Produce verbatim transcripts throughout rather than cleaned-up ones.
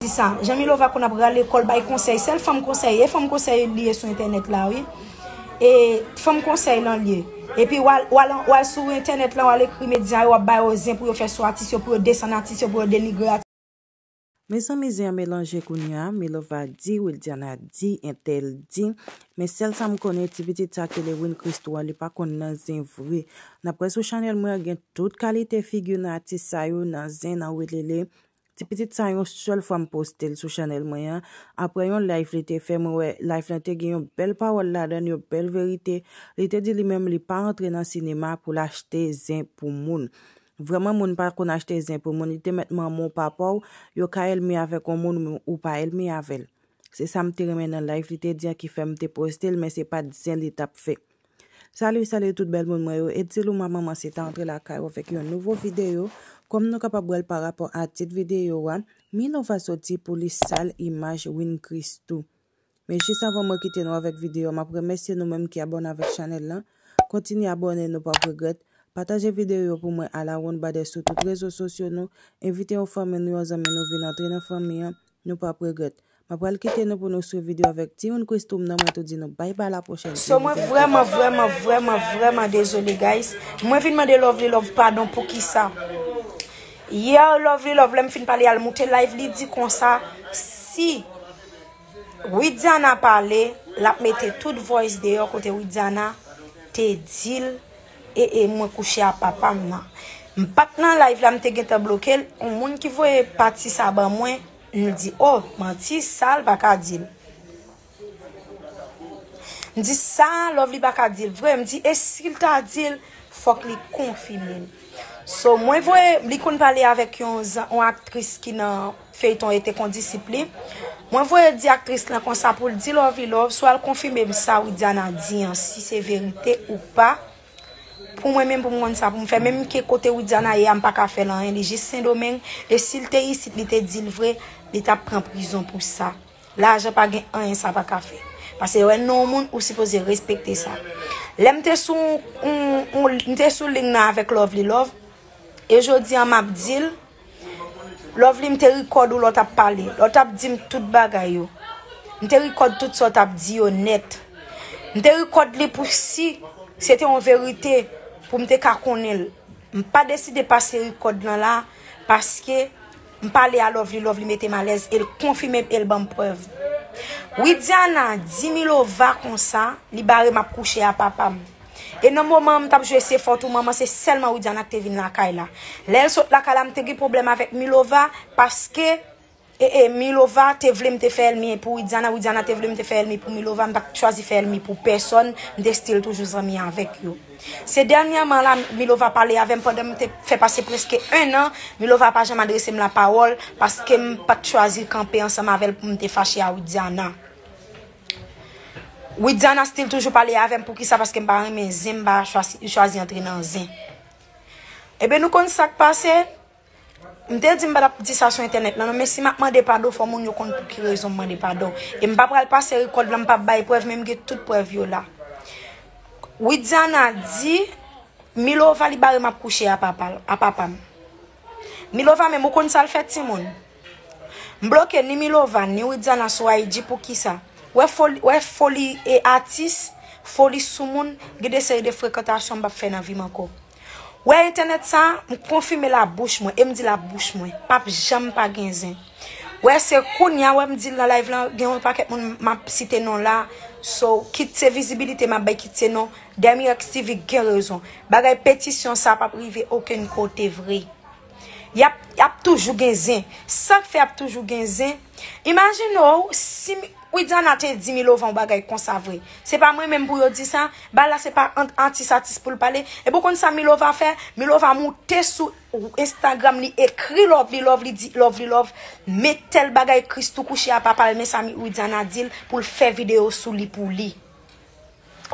Sa, Jan Milova konn ap rale kò l bay konsèy. Sèl fanm konsèy, e fanm konsèy li ye sou entènèt la, wi. E fanm konsèy lan li ye. Epi w al, w al, w al sou entènèt lan, w al ekri medya yo, w ap ba yo zen pou yo fè sou atis yo, pou yo desann atis yo, pou yo denigre atis. Mezanmi, zen an melanje kounye a. Milova di, Wildiana di, entèl di. Men sèl sa m konnen, ti pitit sa ki rele Win Christoo an, li pa konn nan zen vre. N ap wè sou chanèl mwen an, gen tout kalite figi nan atis sa yo, nan zen, nan welele. Ti pitit sa yon sèl fwa m poste l sou chanèl mwen an. Apre yon live li te fè, mwen wè live lan te gen yon bèl pawòl ladan l, yon bèl verite. Li te di li menm li pa antre nan sinema pou l achte zen pou moun. Vrèman, moun pa konn achte zen pou moun. Li te mèt manman w, papa w, yo ka ènmi avèk yon moun, men ou pa ènmi avè l. Se sa m te renmen nan live li te di an ki fè m te poste l, men se pa t zen li t ap fè. Salut, salut tout bèl moun mwen yo. Etzil ou ma manman se ta antre lakay ou avèk yon nouvo videyo. Kòm nou kapab wè l pa rapò a tit videyo a, Milova soti pou li sal imaj Win Christoo. Men jis avan mwen kite nou avèk videyo a, m ap remèsye nou menm ki abòne avèk chanèl lan. Kontinye abòne, nou p ap regrèt. Pataje videyo yo pou mwen alawonnbadè sou tout rezo sosyo nou. Envite yon fanmi nou, yon zanmi nou vin antre nan fanmi an. Nou p ap regrèt. Mwen pral kite nou pou nou swiv videyo avèk Ti Win Christoo m nan, mwen tou di nou bye bye la pwochèn. So mwen vrèman, vrèman, vrèman, vrèman dezole, guys. Mwen vin mande Lovely Love padon poukisa. Yè, Lovely Love, lè m fin pale a l, moute live, li di konsa, si Widiana pale, l ap mete tout voice deyò kote Widiana te di l, e, e mwen kouche a papa m nan. M pa t nan live la, m te gentan bloke l. Yon moun ki voye pati sa ban mwen, m di, oh, manti, sa l pa ka di l. M di, sa Lovely pa ka di l vre. M di, e si l ta di l, fòk li konfime l. So, mwen voye, li konn pale avèk yon, zan- yon aktris ki nan feyton Ete Kondisip li. Mwen voye di aktris lan konsa pou l di Lovely Love, swa l konfime m sa Widiana di an, si se verite ou pa. Pou mwen menm, pou m konn sa pou m fè, menm ke kote Widiana ye a, m pa ka fè l anyen, li jis Sendomeng, e si l te isit, li te di l vre, li t ap pran prizon pou sa. Lajan pa gen anyen sa pa ka fè. Paske lè w wè non moun, ou sipoze respekte sa. Lè m te sou, on, on, m te sou liy nan avèk Lovely Love, e jodi an m ap di l, Lovely, m te rikòd ou lè w t ap pale, lè w t ap di m tout bagay yo. M te rikòd tout sa w t ap di yo nèt. M te rikòd li pou si se te yon verite, pou m te ka konnen l. M pa deside pase rikòd lan la, paske m pale a Lovely, Lovely mete m alèz, e l konfime m, e l ban m prèv. Widiana di Milova konsa, li bare m ap kouche a papa m. E nan moman an m t ap jwe se fòt ou manman, se sèlman Widiana ki te vin lakay la. Lè l sot lakay la, m te gen pwoblèm avèk Milova, paske, e, e, Milova te vle m te fè ènmi pou Widiana, Widiana te vle m te fè ènmi pou Milova, m pa t chwazi fè ènmi pou pèsòn, m te still toujou zanmi avèk yo. Se dènyèman la, Milova pale avè m pandan m te fè pase prèske en an, Milova pa janm adrese m lapawòl, paske m pa t chwazi kanpe ansanm avè l pou m te fache a Widiana. Widiana still toujou pale avè m, poukisa? Paske m pa renmen zen, m pa chwazi, chwazi antre nan zen. Ebyen, nou konn sa k pase? M te di m pa t ap di sa sou entènèt lan non, men si m ap mande padon, fò moun yo konn pou ki rezon m mande padon. E m pa pral pase rikòd lan, m p ap bay prèv, men m gen tout prèv yo la. Widiana di, Milova li bare m ap kouche a papa, a papa m. Milova menm, ou konn sa l fè timoun? M bloke ni Milova, ni Widiana sou I G, poukisa? Wè foli, wè foli e atis, foli sou moun, gen de seri de frekantasyon m p ap fè nan vi m ankò. Wè entènèt sa, m konfime la bouch mwen, e m di la bouch mwen, p ap janm pa gen zen. Wè se kounya, wè m di l nan live lan, gen yon pakèt moun m ap site non la, so, kit se vizibilite m ap bay, kit se non, Dèmi X T V gen rezon. Bagay petisyon sa p ap rive okenn kote vre. Y ap, y ap toujou gen zen. Sa k fè y ap toujou gen zen? Imajine w, si mi- Widiana te di Milova yon bagay konsa vre. Se pa mwen menm pou yo di sa. Bagay la se pa ant atis atis pou l pale. Epi w konn sa Milova fè? Milova moute sou Instagram, li ekri Lovely Love, li di Lovely Love, men tèl bagay, Christoo kouche a papa l, men sa mi- Widiana di l pou l fè videyo sou li pou li.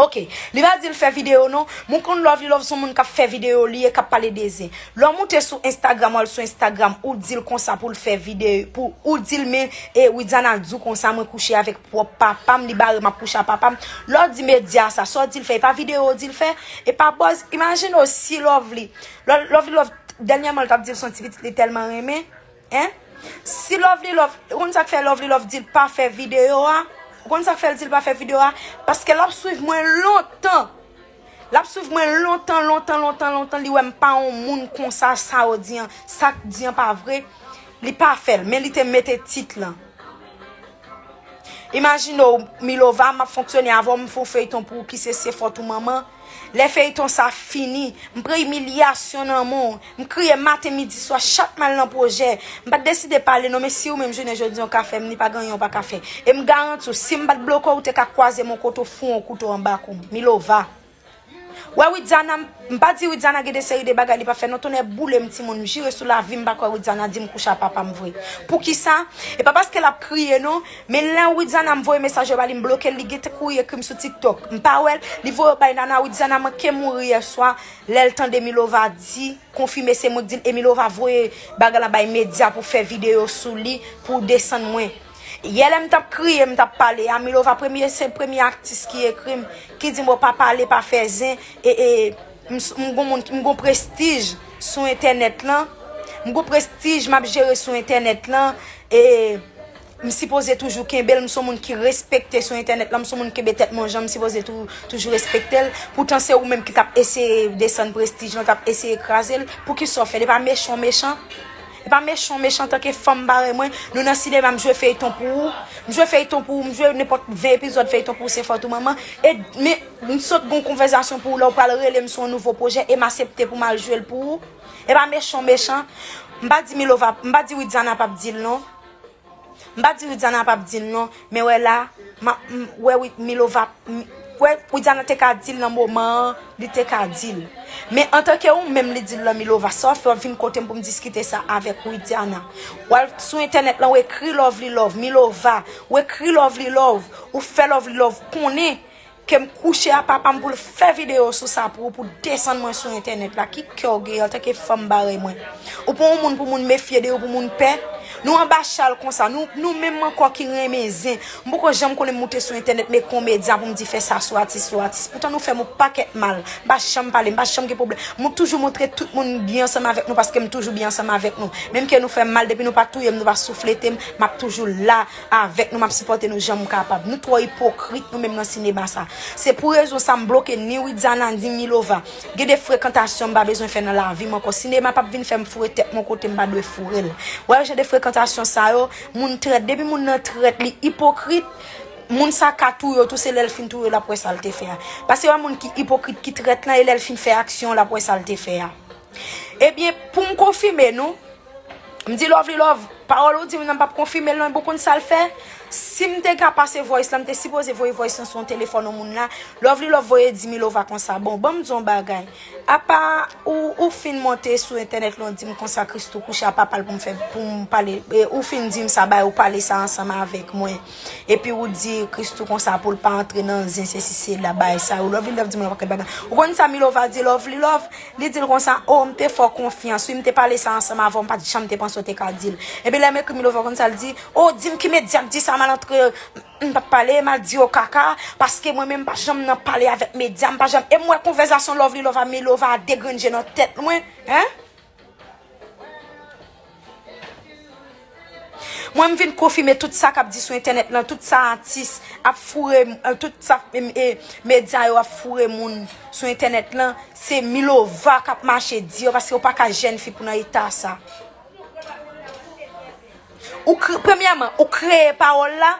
Ok, li pa di l fè videyo non, men w konn Lovely Love se yon moun k ap fè videyo li ye, k ap pale de zen. Lè w moute sou Instagram, w al sou Instagram, ou di l konsa pou l fè videyo, pou ou di l men, e Widiana di w konsa, mwen kouche avèk pwòp papa m, li bare m ap kouche a papa m. Lè w di medya sa, sa w di l fè, e pa videyo w di l fè, e pa buzz, imajine w si Lovely, Lo- Lovely Love, dènyèman l t ap di l se yon ti pitit li tèlman renmen, en? Si Lovely Love, ou konn sa k fè Lovely Love di l pa fè videyo a? Ou konn sa k fè l di l pa fè videyo a? Paske l ap swiv mwen lontan. L ap swiv mwen lontan, lontan, lontan, lontan. Li wè m pa yon moun konsa, sa yo di an. Sa k di an pa vre. Li pa fè l, men li te mete tit lan. Imajine w, Milova, m ap fonksyone avè w, m fè yon feyton pou ou ki se Se Fòt ou Manman. Lè feyton sa fini, m pran imilyasyon nan men w. M kriye maten, midi, swa, chak m al nan pwojè. M pa t deside pale non, men si ou menm jounen jodi an w ka fè m, ni pa gen anyen w pa ka fè. E m garanti w, si m pa t bloke w, ou te ka kwaze m yon kote w foure yon kouto anba kou m. Milova. Wè Widiana, m m pa di Widiana gen de seri de bagay li pa fè non, tonnè boule m timoun, m jire sou lavi m pa kwè Widiana di m kouche a papa m vre. Poukisa? E pa paske l ap kriye non, men lè Widiana m voye mesaj yo ba li, m bloke l, li gentan kouri ekri m sou TikTok. M pa wè l, li voye yo bay Nana, Widiana manke mouri yèswa, lè l tande Milova di, konfime se mwen k di l, e Milova voye bagay la bay medya pou fè videyo sou li, pou desann mwen. Yè lè m t ap kriye, m t ap pale a Milova, premye, se premye atis ki ekri m, ki di m, "Bon, pa pale, pa fè zen, e, e, m s- m gon moun, m gon prestij sou entènèt lan, m gon prestij m ap jere sou entènèt lan, e m sipoze toujou kenbe l, m se yon moun ki respekte sou entènèt lan, m se yon moun ki kenbe tèt mwen jan m sipoze tou, toujou respekte l. Poutan se ou menm ki t ap eseye desann prestij lan, t ap eseye kraze l. Poukisa w fè l? E pa mechan w mechan?" E pa mechan, mechan antanke fanm parèy mwen. Nou nan sinema, m jwe feyton pou ou. M jwe feyton pou ou, m jwe nenpòt ven epizòd feyton pou ou, Se Fòt ou Manman. E, men, m sot gon konvèsasyon pou ou, lè w pral rele m sou yon nouvo pwojè, e m aksepte pou m al jwe l pou ou. E pa mechan, mechan. M pa di Milova, m pa di Widiana p ap di l non. M pa di Widiana p ap di l non, men wè la, m ap, m, wè wi, Milova, m, wè Widiana te ka di l nan moman an, li te ka di l. Men antanke ou menm li di l lan Milova, sa w fè w vin kote m pou m diskite sa avèk Widiana. W al sou entènèt lan, w ekri Lovely Love, Milova, w ekri Lovely Love, ou fè Lovely Love konnen ke m kouche a papa m pou l fè videyo sou sa pou ou, pou desann mwen sou entènèt la. Ki kè w gen antanke fanm parèy mwen? Ou pa yon moun pou moun mefye de ou, pou moun pè? Nou anba chal konsa, nou, nou menm ankò ki renmen zen. M poko janm konnen m moute sou entènèt, mete yon medya pou m di fè sa sou atis, sou atis. Poutan nou fè m yon pakèt mal. M pa janm pale, m pa janm gen pwoblèm. M toujou montre tout moun m byen ansanm avèk nou paske m toujou byen ansanm avèk nou. Menm ke nou fè m mal, depi nou pa touye m, nou pa souflete m, m ap toujou la avèk nou, m ap sipòte nou jan m kapab. Nou twò ipokrit nou menm nan sinema sa. Se pou rezon sa m bloke ni Widiana ni Milova. Gen de frekantasyon m pa bezwen fè nan lavi m ankò. Sinema p ap vin fè m foure tèt mwen kote m pa dwe foure l. Wè jan de frekantasyon sa yo, moun trèt. Depi moun nan trèt, li ipokrit, moun sa ka touye w tou, se lè l fin touye w l ap wè sa l te fè a. Paske wè moun ki ipokrit, ki trèt lan, e lè l fin fè aksyon, l ap wè sa l te fè a. Ebyen, pou m konfime nou, m di Lovely Love, pawòl ou di m nan m p ap konfime l non, bon konn sa l fè. Si m te ka pase voice lan, m te sipoze voye voice lan sou yon telefòn yon moun la. Lovely Love voye di Milova konsa, bon, ban m di yon bagay. Apa ou, ou fin monte sou entènèt lan, w di m konsa Christoo kouche a papa l pou m fè, pou m pale, e, ou fin di m sa, bay ou pale sa ansanm avèk mwen. Epi ou di Christoo konsa pou l pa antre nan zen, se si se la, bay sa yo. Lovely Love di m yon pakèt bagay. Ou konn sa Milova di Lovely Love? Li di l konsa, o, m te fè w konfyans, wi, m te pale sa ansanm avè w, m pa t janm te panse w te ka di l. Epi lè m ekri Milova konn sa l di, o, di m ki medya k di sa, m al antre, m p ap pale, m al di yo kaka, paske mwen menm m pa janm nan pale avèk medya, m pa janm, e m wè konvèsasyon Lovely Love a Milova a degrenje nan tèt mwen, en? Mwen, m vin konfime tout sa k ap di sou entènèt lan, tout sa atis ap foure, tout sa, e, e, medya yo ap foure moun sou entènèt lan, se Milova k ap mache di yo, paske ou pa ka jèn fi pou nan eta sa. Ou kre-, premyèman, ou kreye pawòl la,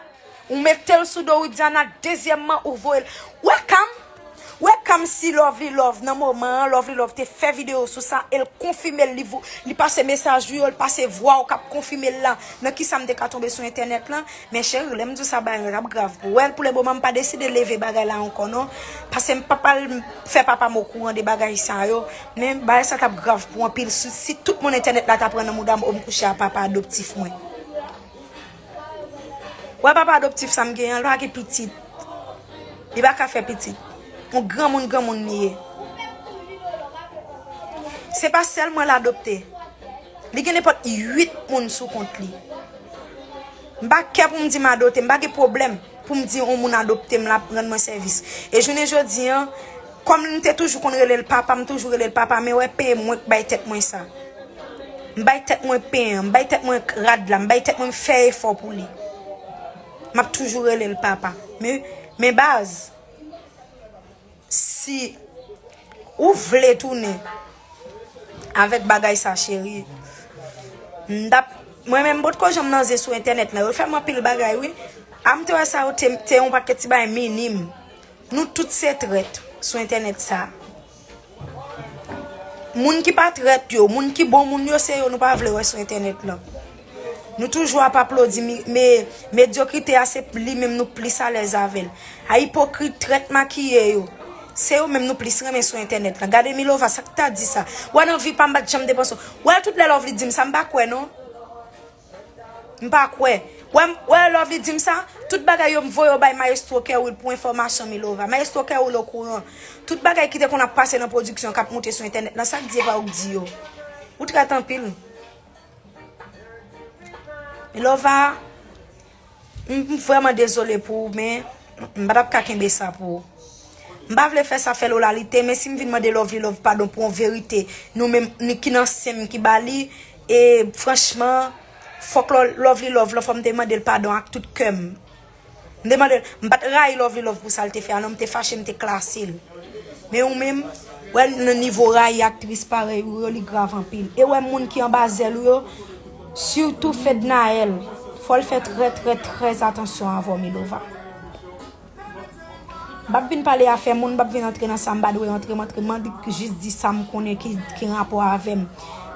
ou mete l sou do Widiana, dezyèmman, ou voye l. Wè ka m, wè ka m si Lovely Love, nan moman an, Lovely Love te fè videyo sou sa, e l konfime l, li vo-, li pase mesaj ou yo, l pase vwa w k ap konfime l la, nan kisa m te ka tonbe sou entènèt lan. Men cheri, lè m di w sa, bagay yo t ap grav pou ou. Wè, pou le moman, m pa deside leve bagay la ankò, non. Paske m pa pral fè papa m okouran de bagay sa yo. Men bagay sa t ap grav pou anpil. Si, si tout moun entènèt la t ap pran nan mouda m, o m kouche a papa adoptif mwen. Wè papa adoptif sa m genyen an, l pa gen pitit. Li pa ka fè pitit. Yon granmoun, granmoun li ye. Se pa sèl mwen l adopte. Li gen nenpòt uit moun sou kont li. M pa kè pou m di m adopte, m pa gen pwoblèm pou m di yon moun adopte m, l ap rann mwen sèvis. E jounen jodi an, kòm m te toujou konn rele l papa, m toujou rele l papa, men wè pen mwen k bay tèt mwen sa. M bay tèt mwen pen an, m bay tèt mwen rad la, m bay tèt mwen, m fè efò pou li. M ap toujou rele l papa. Men, men baz, si ou vle tounen avèk bagay sa, cheri, m t ap, mwen menm, m potko janm nan zen sou entènèt la. Yo fè m anpil bagay, wi. A, m te wè sa yo te, te yon pakèt ti bagay minim. Nou tout se trèt sou entènèt sa. Moun ki pa trèt yo, moun ki bon moun yo, se yo nou pa vle wè sou entènèt lan. Nou toujou ap aplodi mi-, me-, medyokrite a, se li menm nou plis alèz avè l. A, ipokrit, trèt, makiye yo, se yo menm nou plis renmen sou entènèt lan. Gade Milova, sa k ta di sa? Wè nan vi pa m, m pa t janm te panse. Wè tout lè Lovely di m sa, m pa kwè non. M pa kwè. Wè, wè Lovely di m sa, tout bagay yo m voye yo bay Maestro Kerwill pou enfòmasyon Milova. Maestro Kerwill okouran. Tout bagay ki te konn ap pase nan pwodiksyon k ap moute sou entènèt lan, sa k di e pa ou k di yo. Ou trèt anpil. Milova, m, m vrèman dezole pou ou, men m pa t ap ka kenbe sa pou ou. M pa vle fè sa fè Lolalite, men si m vin mande Lovely Love padon pou yon verite, nou menm, ni ki nan sen m ki ba li, e franchman, fòk Lo-, Lovely Love, fò m te mande l padon ak tout kè m. M te mande l, m pa t rayi Lovely Love pou sa l te fè a, non, m te fache, m te klase l. Men ou menm, wè nan nivo rayi aktris parèy ou yo, li grav anpil. E wè moun ki anba zèl ou yo, sitou Fednaelle, fò l fè trè, trè, trè atansyon avè w, Milova. M p ap vin pale afè moun, m p ap vin antre nan sa m pa dwe antre, m antre, m annik jis di sa m konnen ki, ki rapò avè m.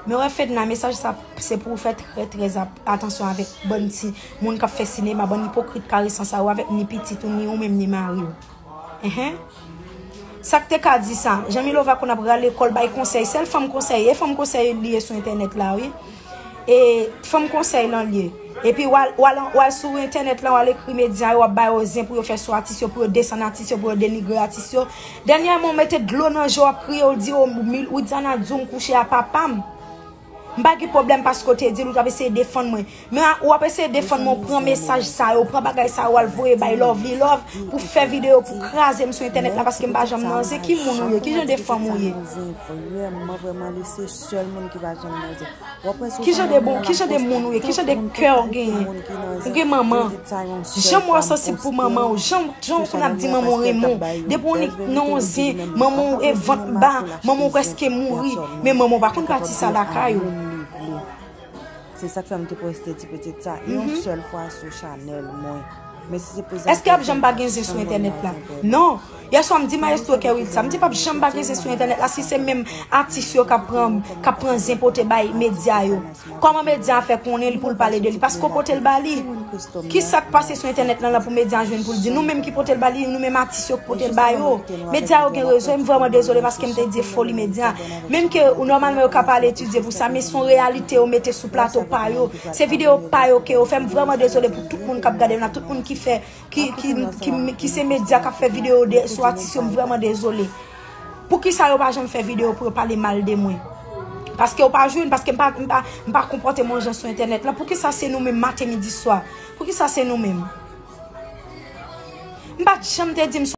Men wè Fedna, mesaj sa se pou ou fè trè, trè ap-, atansyon avèk bann ti moun k ap fè sinema, bann ipokrit karesan sa yo avèk ni pitit ou, ni ou menm, ni mari w. Enhen. Sa k te ka di sa? Jan Milova konn ap rale kò l bay konsèy, sèl fanm konsèy, e fanm konsèy li ye sou entènèt la, wi. E fanm konsèy lan l ye. Epi w al, w al, w al sou entènèt lan, w al ekri medya yo, w ap ba yo zen pou yo fè sou atis yo, pou yo desann atis yo, pou yo denigre atis yo. Dènyèman, w mete dlo nan je w, w ap kriye, w di, "O, Mil-, Widiana di w m kouche a papa m." M pa gen pwoblèm paske w te di l, ou t ap eseye defann mwen. Men a, ou ap eseye defann mwen, ou pran mesaj sa yo, ou pran bagay sa yo, w al voye bay Lovely Love pou fè videyo, pou kraze m sou entènèt la paske m pa janm nan zen. Ki moun ou ye? Ki jan de fanm ou ye? Vrèman, vrèman, li se sèl moun ki pa janm nan zen. Ki jan de bon, ki jan de moun ou ye? Ki jan de kè w genyen? Ou gen manman. Jan m wè w sansib pou manman w, jan, jan w konn ap di manman w renmen w. Depi w nik nan yon zen, manman w e vant ba, manman w prèske mouri. Men manman w pa konn pati sa lakay ou. Se sa k fè m te poste ti pitit sa yon sèl fwa sou chanèl mwen. Men si se pou zafè. Èske ap janm pa gen zen sou entènèt la? Non. Yèswa m di Maestro Kerwill sa. M di p ap janm pa gen zen sou entènèt la si se menm atis yo k ap pran, k ap pran zen pote bay medya yo. Kòman medya a fè konnen li pou l pale de li? Paske w pote l ba li. Ki sa k pase sou entènèt lan la pou medya a jwenn pou l di? Nou menm ki pote l ba li, nou menm atis yo k pote l ba yo. Medya yo gen rezon, e m vrèman dezole paske m te di e foli medya. Menm ke ou nòmalman yo ka pa al etidye pou sa, men se yon reyalite yo mete sou plato pa yo. Se videyo pa yo ke yo fè. M vrèman dezole pou tout moun k ap gade m la, tout moun ki fè, ki, ki, ki, ki se medya k ap fè videyo de, sou atis yo, m vrèman dezole. Poukisa yo pa janm fè videyo pou yo pale mal de mwen? Paske yo pa jwenn, paske m pa, m pa, m pa konpòte m yon jan sou entènèt la. Poukisa se nou menm maten, midi, swa? Poukisa se nou menm? M pa t janm te di m